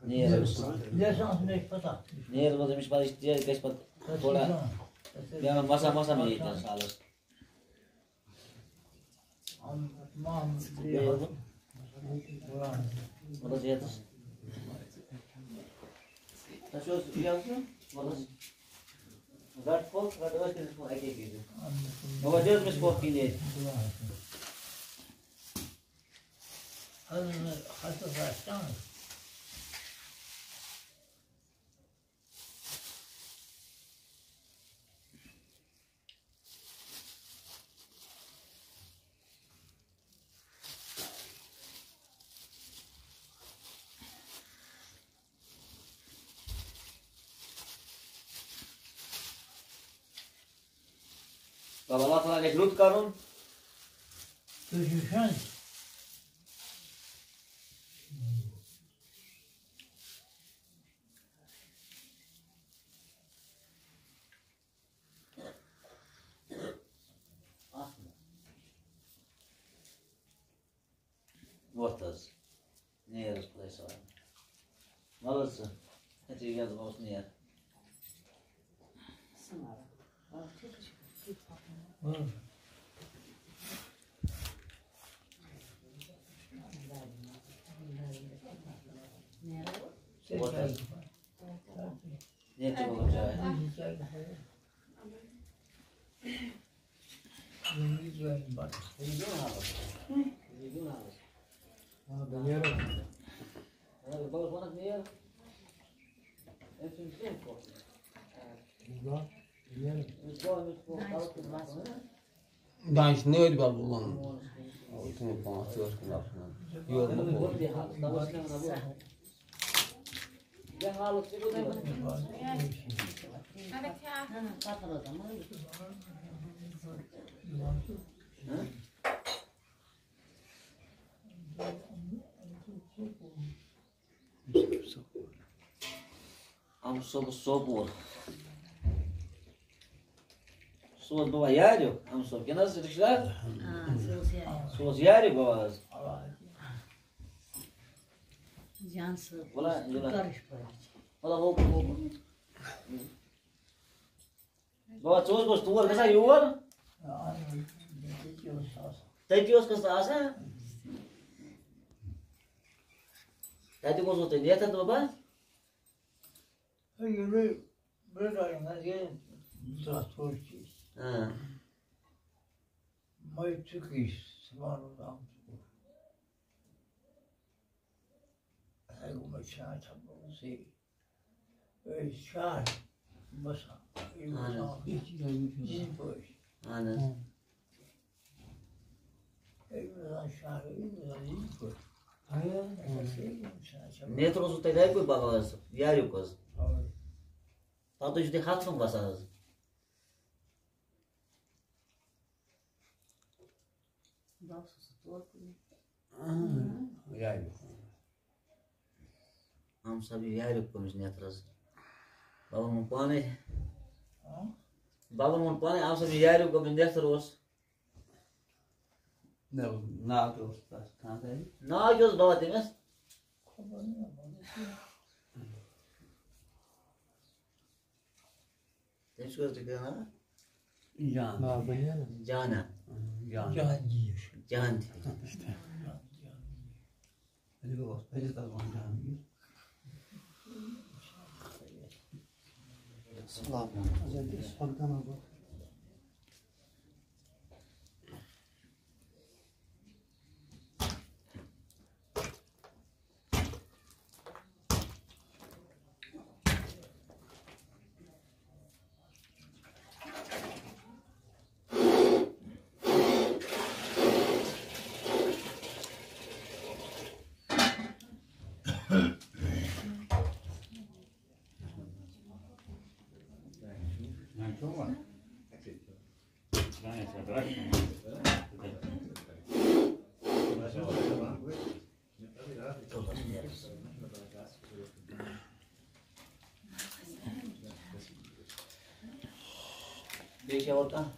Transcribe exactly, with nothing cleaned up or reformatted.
نیر حظ۔ نیر حظ، أمِس پَتہٕ یہِ تہِ گژھِ پَتہٕ تھوڑا بیٚہوان، مَسا مَسا مےٚ ییٚتہِ نَس حالَس۔ مطلب، ییٚتَس۔ تۄہہِ چھُو حظ یہِ حظ یہِ؟ مطلب، گَٹہٕ پھوٚل، گَٹہٕ ٲسۍ کٔرِتھ پھوٚل اَکے پھِرِ۔ مگر یہِ حظ مےٚ چھُ پھوٚل کِنۍ ییٚتہِ۔ بابا، اللہ تعالیٰ گژھِ رُت کَرُن۔ تُہۍ چھِو وٕچھان؟ وۄتھ حظ۔ نیر حظ خۄداے سوال۔ وَلہٕ حظ ژٕ۔ أتی یَتھ اوس نیر۔ وۄتھ حظ۔ ییٚتہِ چھِ مطلب جاے۔ دانہِ چھِ نٲرۍ بَلبُل لوٚنمُت۔ اوس تِمو پانٛژھ ٲٹھ کِلوٗ آسان۔ یورٕ مہ کھوٚت۔ اَمہٕ صٲبُس سوپور۔ سُہ اوس بابا یاریُک، اَمہٕ صٲب کِنہٕ حظ رِشتہٕ دار؟ آ، سُہ اوس یاریُک۔ سُہ اوس یاریُک بابا حظ۔ جان صٲب وَلا، اوس وَلا۔ کَرٕچ پٲٹھۍ۔ وَلا، ہوکُن، ہوکُن۔ بابا، ژٕ اوسکھ تور گژھان یور؟ آ، تٔتی اوس آسان۔ تٔتی اوسکھ ژٕ آسان؟ تَتہِ اوسوٕ تۄہہِ نیتھَن بابا؟ ہے، ییٚلہِ برٛدرَن حظ ییٚلہِ زٕ ساس ژور چھِ أسۍ۔ آ۔ مَے ژٕ کیٛاہ چھِ ژٕ وَنُن آمُت؟ ہے، گوٚمُت چھِ اَتھ منٛزٕے۔ أسۍ شہر بسان۔ یہِ اَہَن حظ۔ بسان۔ یِتھ پٲٹھۍ۔ اَہَن حظ۔ ہے، یہِ بسان شہر، یہِ بسان یِتھ پٲٹھۍ۔ اَہَن حظ۔ اَسہِ ہسا یہِ بسان چھِ۔ نیترٕ اوسوٕ تۄہہِ گرِ کُے بابا حظ، یاریُک حظ؟ اَوَے۔ پَتہٕ چھُو تُہۍ ہَتھ کھنٛڈ وَسان حظ؟ بہٕ اوسُس تور کُنہِ۔ اہن، یاریُک۔ اَمہٕ صٲب یہِ یاریُک کوٚمِس نیترَس۔ بابا ووٚن پانَے۔ ہاں؟ بابا ووٚن پانَے، اَمہٕ صٲب یہِ یاریُک کوٚمِس نیتر اوس۔ نہ، ناو کیٛاہ اوس تَس خانٛدارنہِ؟ ناو کیٛاہ اوس بابا تٔمِس؟ خبر نہٕ، بابا۔ تٔمِس کیٛاہ اوس تۄہہِ ناو؟ جان۔ ناو بنیٛا نہ؟ جانا۔ جان۔ جہانگیر۔ جہانگیر۔ یہِ گوٚو اَتھ پَزِ تَتھ وَنُن جہانگیر۔ السلام علیکم۔ بیٚیہِ چھا اورٕ کانٛہہ؟